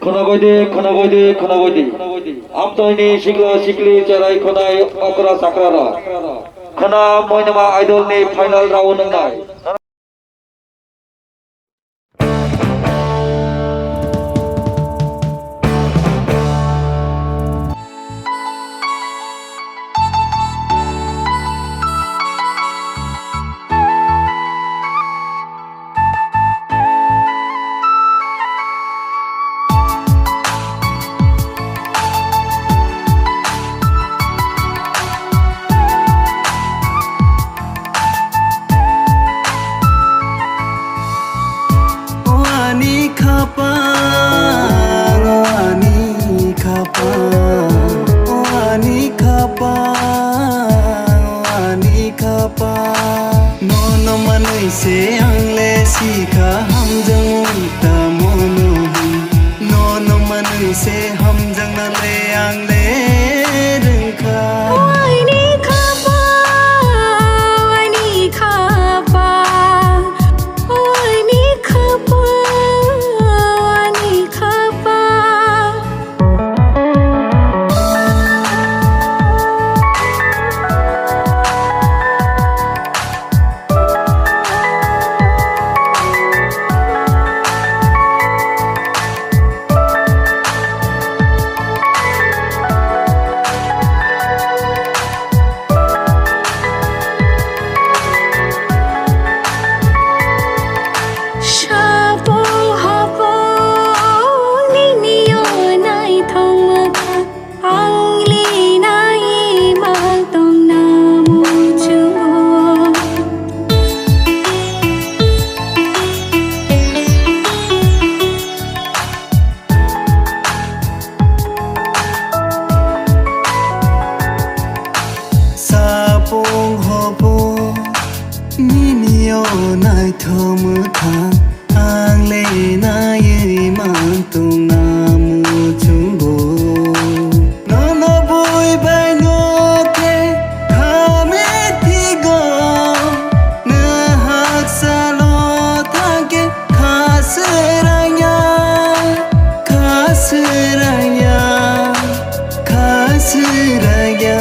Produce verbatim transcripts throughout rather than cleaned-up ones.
Khwnagoi de, khwnagoi de, khwnagoi de. Amtoi ni sikla sikli cherai khwnai okra chakra rok. Khwna Moinama Idol ni final round wngnai. O ani khapang, o ani khapang, o ani khapang, o ani khapang. Nono manwi se ang le sikha hamjang tamo no hwn. Nono manwi se hamjang na le ang le rwngkha. Waini khapang, waini khapang, waini khapang, waini khapang. Sapung hapung nini o naithok mwkhang. Ang linai mang tongna muchungo. Sapung hopung nini o naithok mwkhang. Ang le naiwi mang tongna muchungo. Nono bui bai no khe kha mithigo. Nwng haksa lo thang khe kha swrangya, kha swrangya, kha swrangya.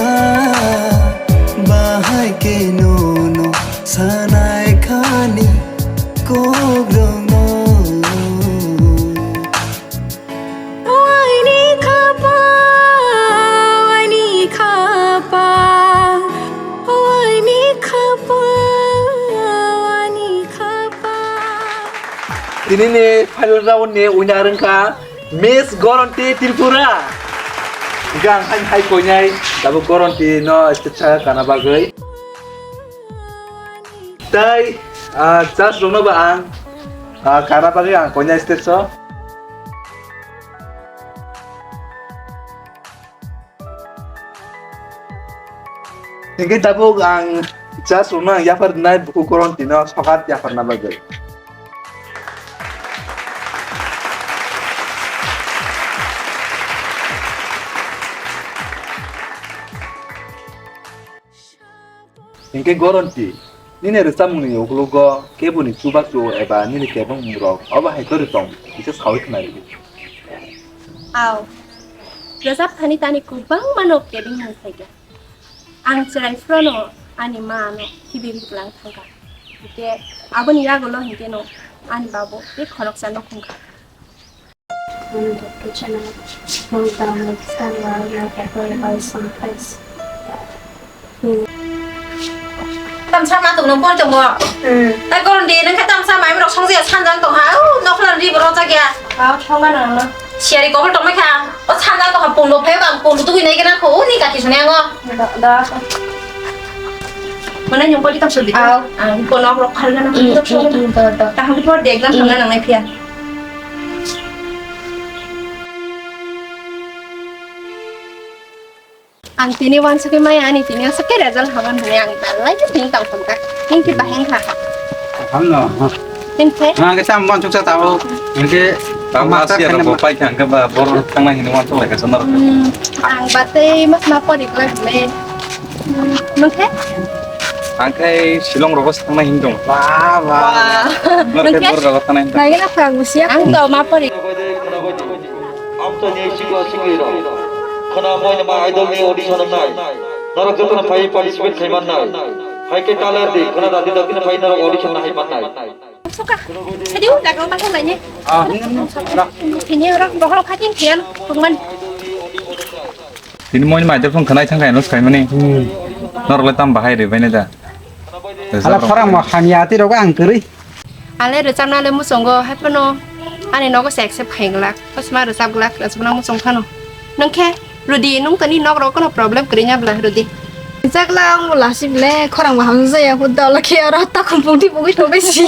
Bahai khe nono sanai khani kokrokno. Waini khapang, waini khapang, waini khapang, waini khapang. Tini ni final round ni winner wngkha Miss Goronti Tripura. Hingkhe ang hai hai koinai tabuk Goronti no stage sa kana bagwi. Tei, ah, judge rokno bo ang, ah, kana bagwi ang koinai stage o. Hingke tabuk ang judge rokno ang yaphar rinai bukhuk Goronti no sokat yapharna bagwi. Hingke Goronti, nini rwchapmungni ukologo keboni chubachu eba nini kebengmungrok obo hai khe tong, kisa saui khna rwdi. Ao, rwchap thani tani kwbangma no kebengmung phaikha. Ang chwrai phuru no ani ma no khibi ri twlang thangkha. Hingke aboni yagulo hingke no ani babo tei khoroksa no khungkha. Ang doktor channel, ang download star wal na pepper by some place. Tam sama tu nung pon tungbo. Hmm. Tai koron di nang khe tam sama, emrok song jaya sanjang tong ha. Au, nokla ri boro jak ya. Au, thongma nang no. Siari kokol tong mai kha. O sanjang tong ha, pon bo phe bang, pon bo tugui nai kena ko, ni kaki suni ango. Da, da. Mana nyong poli tam suli. Au. Ang ko nok rok phal na. Hmm, hmm, hmm, da, da. Taham por dek na, hmm, thang na nang nai phiya. Ang tini wansugwi maya, ani tini aswk khe result haban hwnwi ang belai khe tini tong thangkha. Nini khe bahai wngkha? Hamno. Nini khe? Ang khe tamo wansuksa tao. Hingke tamo master asi khaina rok ma- pai kha, hingke ba borok thangna hinwi wansuk lai kha, chwng norok. Hmm, ang batwi mas ma pori glak le. Hmm, nung khe? Ang khe Shillong rogo thangna hin dong. Ba, ba. Wah. Nor khe nung khe? Bor rogo thangna hin dong. Nai na phang busia. Ang to ma pori. Khwnagoi de, khwnagoi de. Amchaini sikla siklirok, khwna Moinima Idol ni audition wngnai. Norok jotono phai participate khai mannai. Hai khe taler di, khwna dadi dagini phai norok audition nahai mannai. Suka. Sadi u dago ma thang laini. Ah. Tini ora bohol khatin kian, pungman. Tini Moinima Idol phone khwnai thang khaino swkaimani. Hmm. Norok le tam bahai re bainai da. Ala khorang ma hamya ati rogo ang kwrwi. Ale rwchapna le muchungo, hai phano ani nogo se accept khai glak, bosma rwchap glak, rwchapna muchung phano. Nwng khe rwdi, nwng tini nok rok kono problem kwrwi nya bla rwdi. Rijak la ang bo lasi bile khorang bo hamjak ya, hud dol khe oro takhum pungti pungwi tongwi si.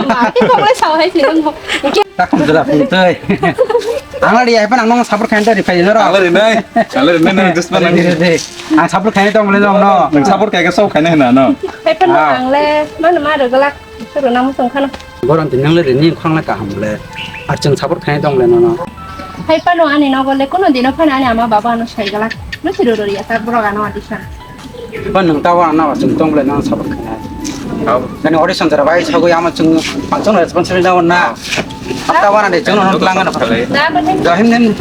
Ma khe kok le sao hai si nwng bo. Takhum jora pungtwi. Ang la ri ai phano ang nong support khaina ri phai jora. Ang la ri nai. Ang la ri nai, nang just pa nang. Ri, ri, ri. Ang support khaina tong bole jong no. Nang support khai khe sok khaina hina no. Hai phano ang le mano ma rwglak. Suru nang muchung khano. Goron tin nang le rini khang le kaham le. Ar chwng support khai tong le nono. Hai phano ani nogo le kuno dino phano ani ama baba ano sai galak. No suru rori ya ta borok ano audition. Ba nang ta wa na wa chwng tong le nang support khai. Hau. Nani audition jara bai sago ama chwng pangchong responsibility na na. Apa wa na de chwng no lang na. Da ko ne. Jahim nen.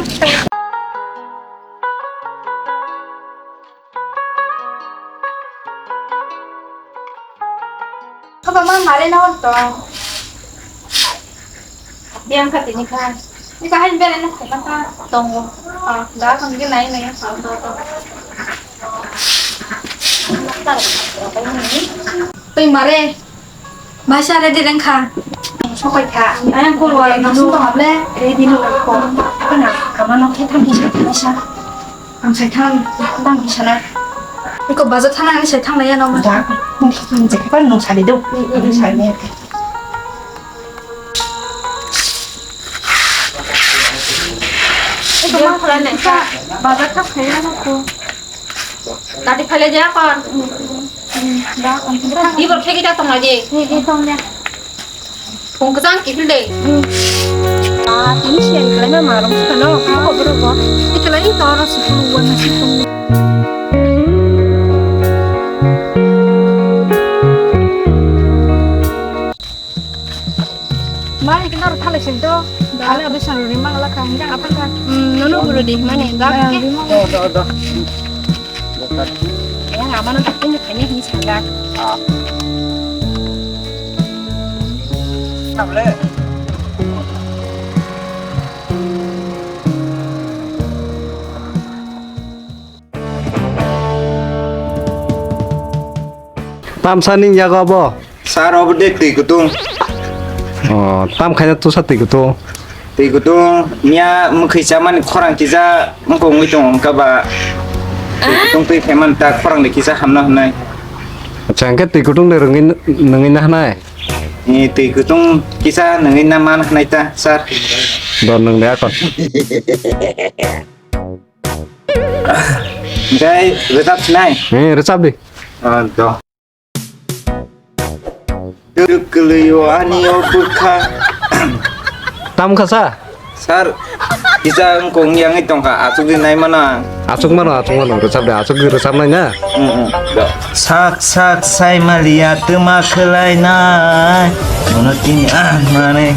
Kaba ma mare na hor to. Biang kha tini kha. Ni bahai bere na kha na kha. Tongo. Ah, da kong ge nai nai. Tui mare. Maisa ready rengkha. Sopai kha. Ayang ko luar masuk to hable ready no ko. Apa na? Kama no khe thang kisa kisa. Ang sai thang thang kisa na. Iko bazar thang ang sai thang laya no ma. Da. Mung khe thang je khe pa nung sali do. Sali ne. Iko ma khara ne. Bazar thang khe na ko. Tadi phale ja kon. Ibor khegi ta tong aje. Ni, ni tong ya. Phung kchang kiphil de. Ah, tini siyan kalai ma marong sukano. Ko bro ko. Ikalai to ro sukulu wan sukulu. Mai kena ro thale sento. Ale ro sano ri mangala ka hinga apa ka? Hmm, nono bro di mana da? Do, do, do. Yang amano tak ini kayaknya ini saja. Ah. Tamsa ning yago abo? Sir, obo de twi kutung. Oh, tam khaina tusa twi kutung. Twi kutung, miya mwkhwi chamani khorang kisa wngkha wngwi tongo, wngkha ba twi kutung twi khaimani ta khorang de kisa hamna hwnwi. Acha, hwnkhe twi kutung de rwngwi, nwngwi na hwnai? Ni twi kutung kisa nwngwi na man hwnai ta, sir. Do nwng de akon. Hwnkhe rwchap sinai? Eh, rwchap di. Ah, do. Kwlwio ani o bwkha. Tam kha sa? Sir, kisa wngkong yangwi tongkha, achukdi naimano ang. Achuk mano, achuk mano, rwchap de, achuk di rwchap nai na. Mm, mm, do. Sak sak sai maliya twma khwlai nai. Mono tini ah mane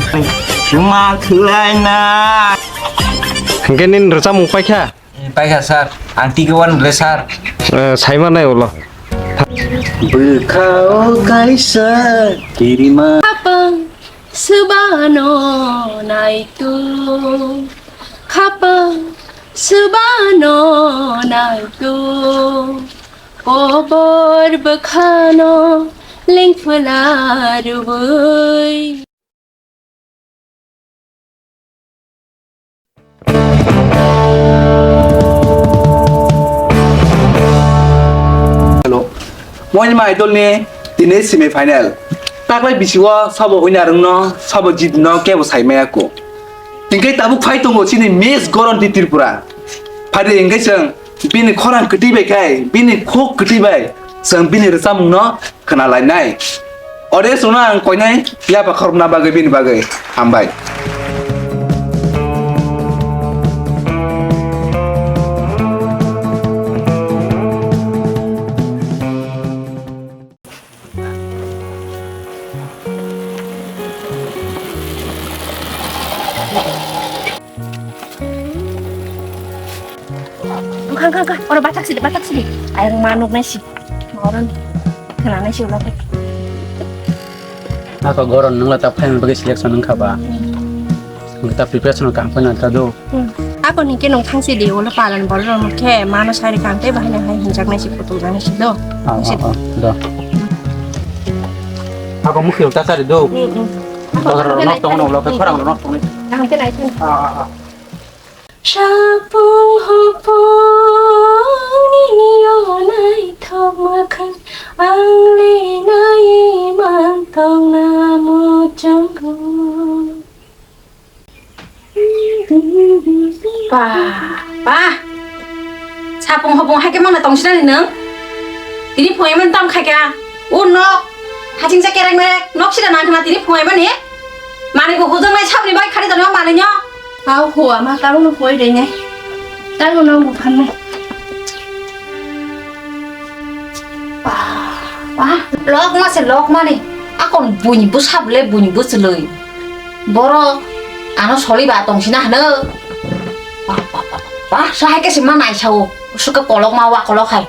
twma khwlai nai. Hwnkhe nini rwchapmung paikha? Paikha sir, ang tigi wan le sir. Eh, saima nai ulo. Bwkha o kaisa kirima. Khapang swbano naitu, khapang swbano naitu, kobor bwkhano lengphla rwui. Hello. Moinima Idol ni tini semi final. Taklai bisi o sabo winner wngno, sabo jit no kebo sai maya ko. Hingke tabuk phai tongo chini Miss Goronti Tripura. Phai de hingke chwng bini khorang kwtwi bai khai, bini khuk kwtwi bai chwng bini rwchapmung no khna lainai. Ode chwngno ang koinai yapha khorokna bagwi bini bagwi hambai. Kang, kang, kang, oro bathak sidi, bathak sidi. Ayang ma nuknai si. Ma oro khwnanai si ulo. Ako goron nungla ta final bagwi selection wngkha ba. Nungta preparation kaham phano ta do. Hmm. Ako ni ke nung thang sidi ulo palan bol rom khe mano sari kang tei bahai nang hai hinjak nai si putul jani si do. Ah, ah, ah, do. Ako mukhi ta sari do. Hmm, hmm. Ako nok tong no ulo khe khorang nok tong ni. Kaham khe nai. Ah, ah, ah. Sapung hopung nini o naithok mwkhang ang le nai mantong na muchungo. Ba, ba. Sapung hopung hai khe mangna tongsinani nwng? Tini phungai mani tam khai kha. O nok. Haching cha kereng merek. Nok sida nang khna tini phungai mani. Mani bo hujang nai sabni bai khari dano mani nyo. Au hua ma tamo no hoi de ne. Tamo no bu phan ne. Ba, ba. Lok ma se lok mani. Akon buini bwsa bwle buini bwchlwi. Borok ano soli ba tong sina hwno. Ba, ba, ba, ba, ba, sahai khe se ma naisao. Suka kolok ma wa kolok hai.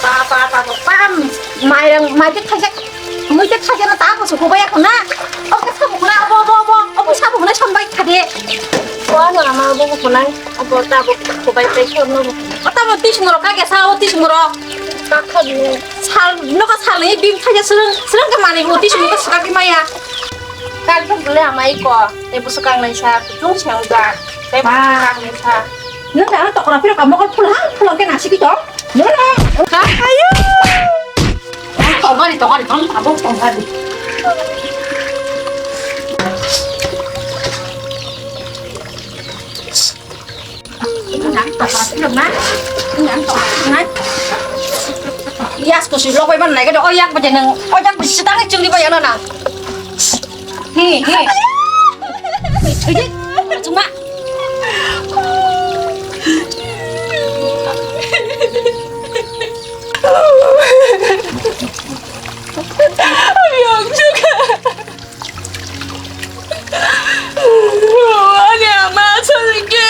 Pa, pa, pa, pa, pa, mairang, mai tik thaijak, mui tik thaijak na ta bo su kubaya khuna. Oke, sabu khuna, obo, obo, obo, obo, sabu khuna, sombai khade. Ko ano ama obo khuna, obo ta bo kubai pai sor no bo. Ota bo tis muro, ka ke sa, o tis muro. Ka kha ni. Sal, no ka sal ni bim thaijak srung, srung ke mani bo tis muro ka srung ke maya. Kal thum bole amai ko, tei bwswk kangnai sa, kuchung se wng jak, tei bwswk kangnai sa. Nwng da tokra phiro ka mokol phulang phulang khe nasi kito. Nwng da. Ka ayo. Tokari tokari tong abo tokari. Yas ko si lok bai man nai ka de, o yak baje nang, o yak baje sitang chungni bai ana nang. He, he. Chungma. Ayok juga. Ani ama asal ke.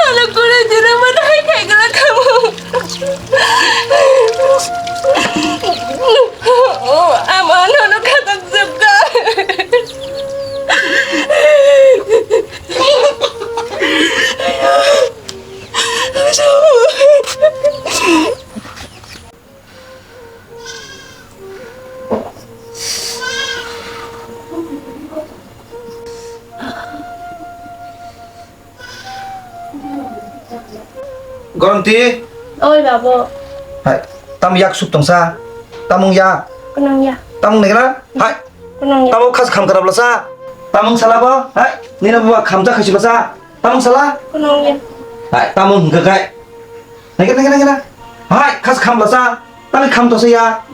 Ano kure jira mana hai khai gala kamu. Ama ano ano khatak jabka. Goronti. Oi, babo. Hai, tam yak suk tongsa. Tamung ya. Kunung ya. Tamung negla. Hai. Kunung ya. Tamung khas kham karabla sa. Tamung salabo. Hai, nina buwa khamja khasi basa. Tamung sala? Kunung ya. Hai, tamung hingka kai. Naikhe, naikhe, naikhe na. Hai, khas kham lasa. Tami kham tosa ya.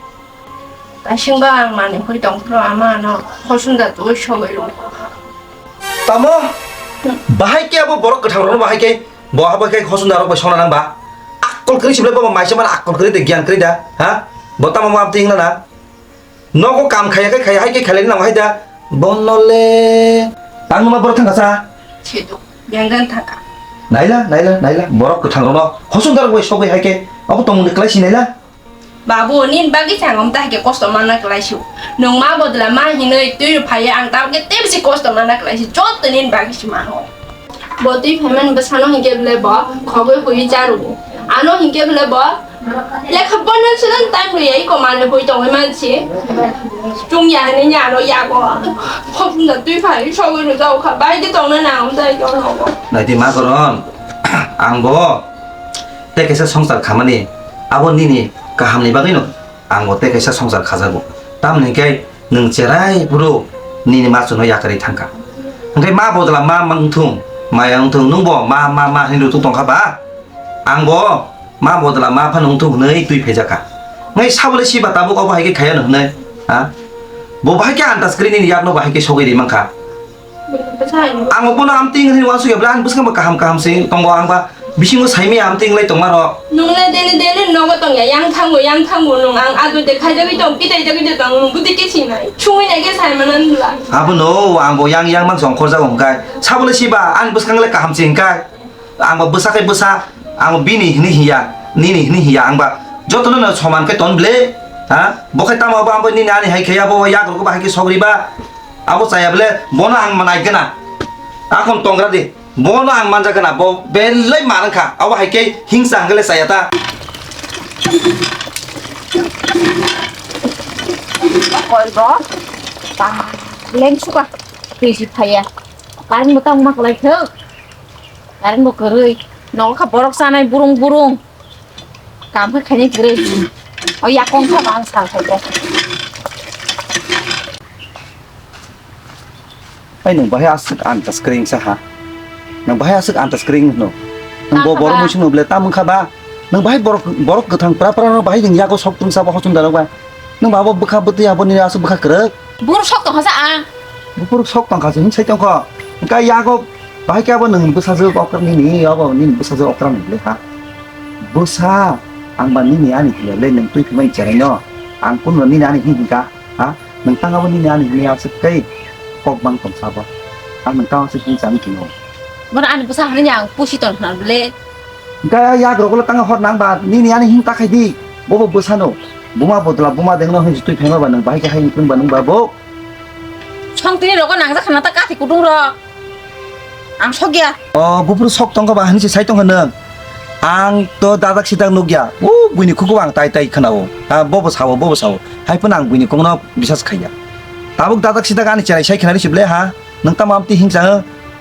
Kaising ba ang mani hoi tong pro ama no. Khosunda tu sogoi lo. Tamo? Bahai ke abo borok kwthang rok bahai ke. Bo abo ke khosunda rok bai sona nang ba. Akol kri sible bo mai se man akol kri de gyan kri da. Ha? Bo tamo mo abdi hingna na. Nogo kam khaya khe khaya hai khe khailai nang hai da. Bono le tangma borok thangka sa. Sedo, yang gan thangka. Naila, naila, naila. Borok kwthang rokno hosung darok bai sogwi hai khe abo tongmung de klai si naila. Babu, nin bagi changom ta hai khe kosto manna klai su. Nung ma bodla ma hinoi twi phaya ang ta ke tebsi kosto manna klai si. Jot nin bagi si ma ho. Bo twi phaimani bwsano hinkhe bwle bo khogwi hwi cha rwo. Ano hinkhe bwle bo lekha bono swlwng time rwya iko manwi hwi tongwi mansi. Chwng ya hinwi ni ano yago. Khopung da twi phai sogwi rwjak kha. Bai khe tongna nang dai tongno. Naidi ma goron. Ang bo tei kaisa songsar khamani. Abo nini kahamni bagwino. Ang bo tei kaisa songsar khajago. Tamni hwnkhe nwng cherai phuru nini machuno yakarwi thangkha. Hwnkhe ma bodla ma wngthung, maya wngthung, nwng bo ma, ma, ma hinwi rwtwk tongkha ba? Ang bo ma bodla ma phano wngthung hwnwi twi phaijakha. Hwnkhe sabole siba tabuk obo hai khe khaiya hwnwi, ha? Bo bahai khe andas kwrwi nini yakno bahai khe sogwi ri mankha. Ang bo bono amtwi wngwi wansukya bwle, ang bwskango kaham kaham se tongo, ang ba bisingo saimaya amtwi wnglai tongma rok. Nung le daily daily nogo tongya, yang thango, yang thango nung, ang adui de khaijagwi tong, kitai jagwi de tong, nung bwtwi kiching nai. Sungwi nai khe sai manan bwla. Abono ang bo yang yang man jongkhor jago hwnkhe. Sabo le siba, ang bwskang le kaham se hwnkhe. Ang bo bwsa khe bwsa, ang bo bini hinwi hiya, nini hinwi hiya, ang ba jotono no soman khe ton bwle. Ha? Bo khe tamo bo ang bo nini ani hai khe abo yagrok ba hai khe sogri ba. Abo chaya bwle, bono ang manai gana. Akon tongra di. Bono ang manja gana, bo belai manang kha. Abo hai khe hingsa hangale chaya ta. Koi bo. Ba, leng suka. Twi si phaiya. Karing bo tang mak lai thok. Karing bo kwrwi. Nogo kha borok chanai burung burung. Kam khe khainai kwrwi. O yakong kha ba ang sal khai khe. Ai, nwng bahai aswk antas kwrwi wngsa ha? Nwng bahai aswk antas kwrwi wngno? Nwng bo borok muisung no ble tam wngkha ba? Nwng bahai borok, borok kwthang pra pra no bahai nwng yago sok twngsa bo hochum darok bai. Nwng ba abo bwkha bwtwi abo nini aswk bwkha kwrwk? Buphuru sok tongkha sa ang. Buphuru sok tongkha se hwn sai tongkho. Hwnkhe yago bahai khe abo nwng bwsajwk okra nini, abo nini bwsajwk okra nwng le ha. Bwsa, ang ba nini ani hiya le nwng twi phimai cherai no. Ang kun nini ani hin hwnkha, ha? Nwng tang abo nini ani hini aswk tei kok bang tong sabo. Ang nwng tang aswk hin chani kino. Bono ani bwsa hwnwi ang pusi ton khna le. Hwnkhe yagrok ulo tang hor nang ba nini ani hin ta khai di. Bobo bwsano. Buma bodla buma dengno hin twi phema ba nwng bahai khe hai nwng ba nwng ba bo. Songtini rogo nangjak khna ta kathi kudung rok. Ang sokya. O buphuru sok tongkha ba hinwi se sai tongkha nwng. Ang to dadak sidak nukya. O buini khukugo ang tai tai khwnao. Ha, bobo sao, bobo sao. Hai phano ang buini kokno bisas khaiya. Tabuk dadak sidak ani cherai sai khwnari sible ha. Nwng tamo amtwi hingsa ho?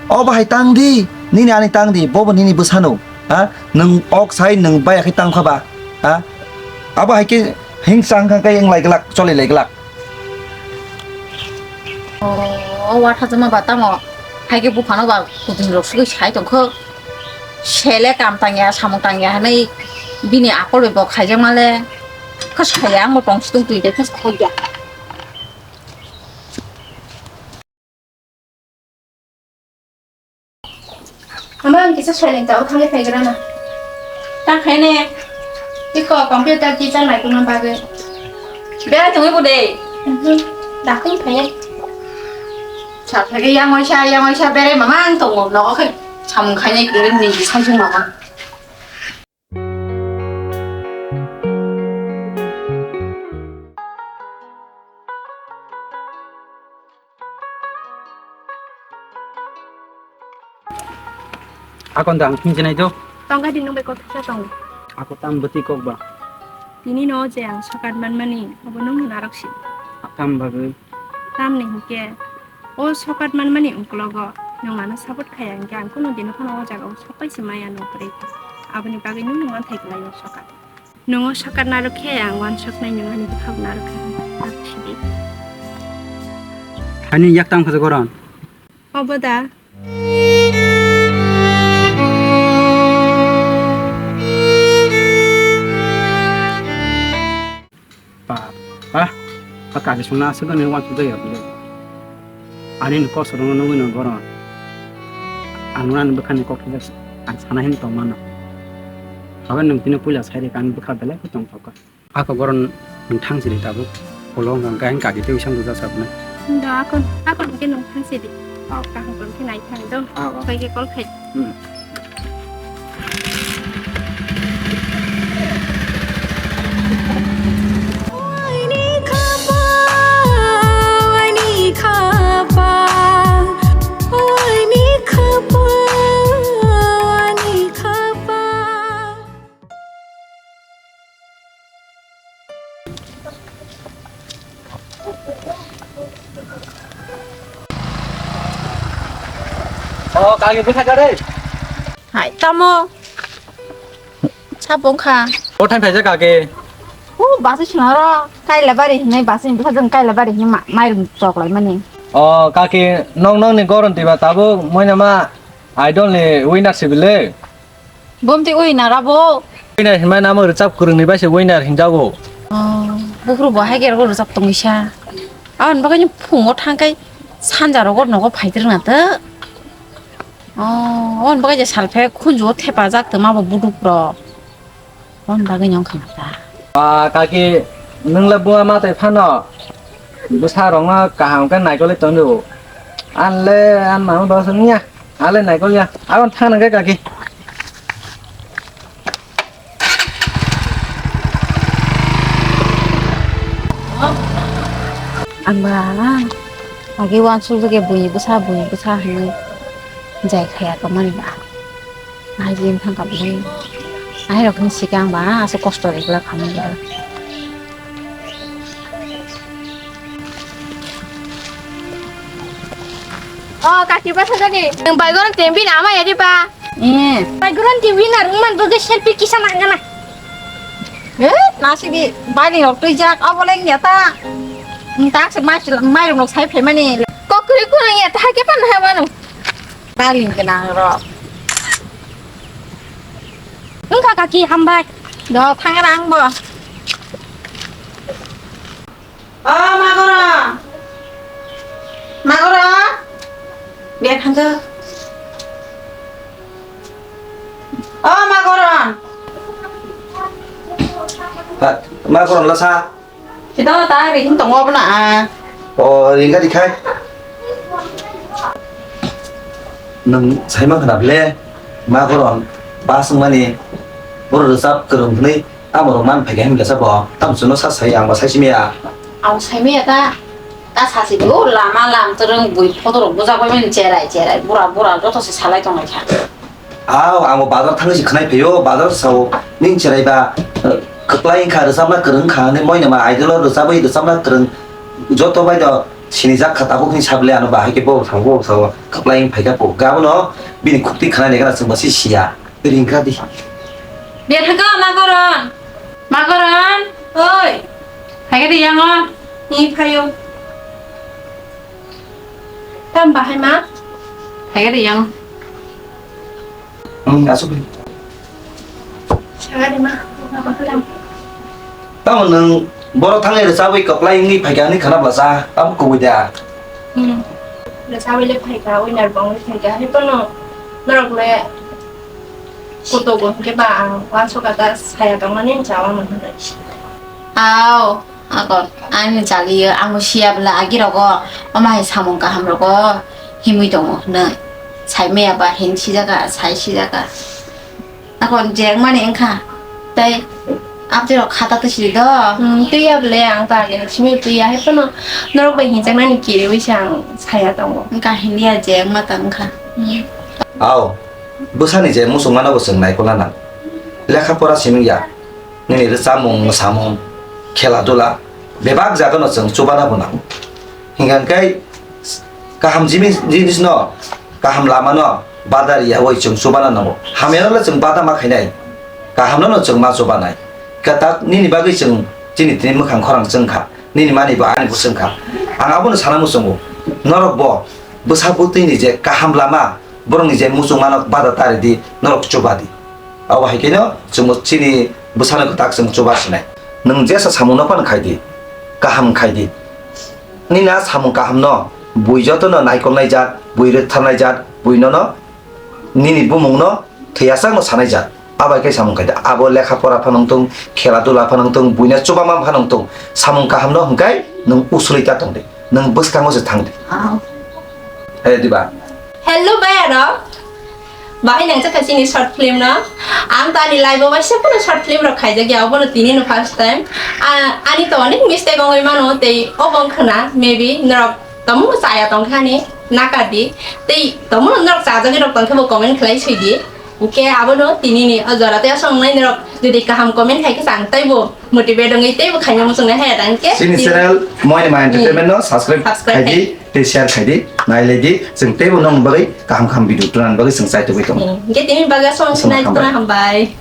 O bahai tang di. Nini ani tang di. Bobo nini bwsano. Ha? Nwng ok sai nwng baya khe tangkha ba. Ha? Abo hai khe hingsa hwnkha khe wnglai glak, choli lai glak. O, o watha jama ba tamo. Hai khe buphano ba kudin rok sugui sai tongkho. Sele kam tangya, samung tangya hwnwi bini akol bai bo khaijak male. Khe saya ang bo tong situng twi de khe khogya. Ama ang kisa silent tao thangwi phaigrana. Ta khaine. Iko computer teacher naitukna bagwi. Berai tongwi bo de. Mhm. Dakung phaiya. Sa phaiga yang oisa, yang oisa berai mama ang tongo. Nogo khe samung khainai kwrwi ni sai mama. Akon da ang hinjinai do. Tongga di nung bai kok kisa tong. Ako tam beti kok ba. Tini no je ang sokat manmani, abo nung narok si. Tam bagwi. Tam ni hike. O sokat manmani uklogo nwng ano support khaya hwnkhe ang kunu dino phano o jaga o sokpai se maya nung kwrwi kha. Aboni bagwi nwng manthai kwlai o sokat. Nwng o sokat narwk khe ang uansuknai nwng ani bwkhak narwk kha. Ani yak tang kha goron. Obo da. Pa, pa, pa kaki sungna aswk ani uansuk jaya bwle. Ani ni kosoro no nugwi no goron. Ang nani bwkhani kok thajak ang sana hin tong mano. Haban nwng tini puila sai rikha ani bwkha belai khe tong thokha. Ako goron nwng thang siri tabuk. Ulo wngkha khe ang kaki tei wisang rwjak sabnai. Da akon, akon khe nwng thang siri. Kaham khe nai thang do. Pai khe call khai. Hmm. O kaki bwkha kare. Hai tamo. Sabong kha. O thang thaisa kaki. O basi sinaro kaila bari hinai basi bwkha jeng kaila bari hinai mairung choklai mani. O kaki nong nong ni goron tiba tabuk moina ma idol ni winner sibile. Bomti ui nara bo. Winner hinmai namo rwchap kwrwngni bai se winner hinjago. Oh, buphuru bo hai gergo rwchap tongwi sa. Aboni bagwi phungo thangkai sanja rogo nogo phaitrwng na ta. Oh, on bagwi je salphe khunju thepajak tongma bo buduk rok. On bagwi nong khna ta. Ah, kaki, nwng le buma ma tai phano. Bwsa rokno kaham khe naikoli tongdi. An le, an mama ba song ya. Ale naikol ya. Abon thang nang kaki. Ang ba, agi wan su ke bui bwsa, bui bwsa hwnwi jai khaya tongmani ba. Ai jin thang ka bui. Ai rok ni sikang ba, asa kosto ri gla khamani ba. O kaki ba sajani, nang bai goron tembi na ama yari ba. Eh. Bai goron tembi na rungman boge selfie kisa nang gana. Eh, nasi di bai ni rok tui jak, abo leng ya ta. Tak se mai mai rok sai phe mani. Kokri kurang ya ta ke pan ha manu. Bai ni ke nang rok. Wngkha kaki, hambai. Do, thangra ang bo. O Magoron. Magoron. Biar thangkha. O Magoron. Ha, Magoron lasa. Sita ta ring tongo bana. O ring ka dikhai. Nung saima khna ble. Magoron. Basung mani. Boro rwchap kwrwng hwnwi. Tamo rok man phaikha himla sa bo, tamo chwngno sa sai ang ba sai simi ya. Ang sai maya ta, ta sa si do lama lam twrwng bui photo rok bujak bai mani cherai cherai bura bura joto se salai tong lai kha. Aw, ang bo bazar thangwi se khwnai phaio, bazar sao ning cherai ba, eh, kwplai wngkha rwchapna kwrwng wngkha hwnwi moina ma idol o rwchapwi rwchapna kwrwng joto bai do sinijak kha tabuk hwnwi sable ano bahai khe bo sao bo sao kwplai wng phaikha po. Gabono bini khukti khwnai nai gana chwng ba si siya. Ring kha di. Berhago Magoron. Magoron. Oi. Phaikhe di yango. Ni phayo. Tam bahai ma. Phaikhe di yango. Hmm, asuk di. Saga di ma. Tamo nwng borok thangwi rwchabwi kwplai wngwi phaikha hwnwi khwna bwsa. Tamo kubui da. Hmm. Rwchabwi le phaikha, winner bo wngwi phaikha. Hai phano norok le Kutogo hwnkhe ba ang uansukha ta saya tongmani wng cha wngmani hwnwi. Aw, akon, ani chaliyo, ang bo siya bwla agi rogo, omo hai samung kaham rogo himwi tongo hwnwi. Sai maya ba hin sijaka, sai sijaka. Akon je wngmani wngkha, tei abdi rok khata twi sidi do. Hmm, twi ya bwle ang ta agi simi twi ya, hai phano norok bai hinjaknani kiriwi se ang saya tongo. Wngkha hinliya je wngma ta wngkha. Hmm. Aw. Bwsani je muchungmano bo chwng naikolna nango. Lekha pora simi ya, nini rwchapmung, mwsamung, khela dula, bebak jagano chwng chubana bo nango. Hinkha khe kaham jimi-, jinisno, kaham lamano bada riyawi chwng chubana nango. Hamyano le chwng bada ma khainai, kahamno no chwng ma chubanai. Kwtak nini bagwi chwng chini tini mwkhang khorang chwngkha, nini mani bo ani bo chwngkha. Ang abono sana muchungo, norok bo bwsa bwtwini je kaham lama, borokni je muchungmano bada tari di, norok chuba di. Abo hai kheno chwngbo chini bwsano kwtak chwng chuba sinai. Nwng jesa samungno phano khai di, kaham khai di. Nini a samung kahamno bui jotono naikolnai jat, bui rwktharnai jat, bui nono nini bumungno thwiyasak no sanai jat. Abai khe samung khai di. Abo lekha pora phano wngthung, khela dula phano wngthung, buino chubama phano wngthung, samung kahamno hwnkhe nwng usuli ta tong di. Nwng bwskango se thang di. Ah. He diba? Hello, bai aro. Bahai nang chakha chini short film no. Ang to ani life o waisa phano short film rok khaijak ya, obono tini no first time. A-, ani to onek mistake ongoi mano, tei obo wng khna, maybe norok tamo chaya tong kha ni, naka di. Tei tamo norok chajagwi rok tong khe bo comment khlai soi di. Hwnkhe abono tini ni o jora tei aswk wngnai norok jodi kaham comment khai khe chang tei bo motivate wngwi teibo khaina muchungnai haya tang khe. Chini channel Moini Ma Entertainment no subscribe khai di, tei share khai di, nai lai di. Chwng teibo nong bagwi kaham kaham video tuna bagwi chwng chai tubui tongo. Hwnkhe tini bagwi aswk sinai tuna, hambai.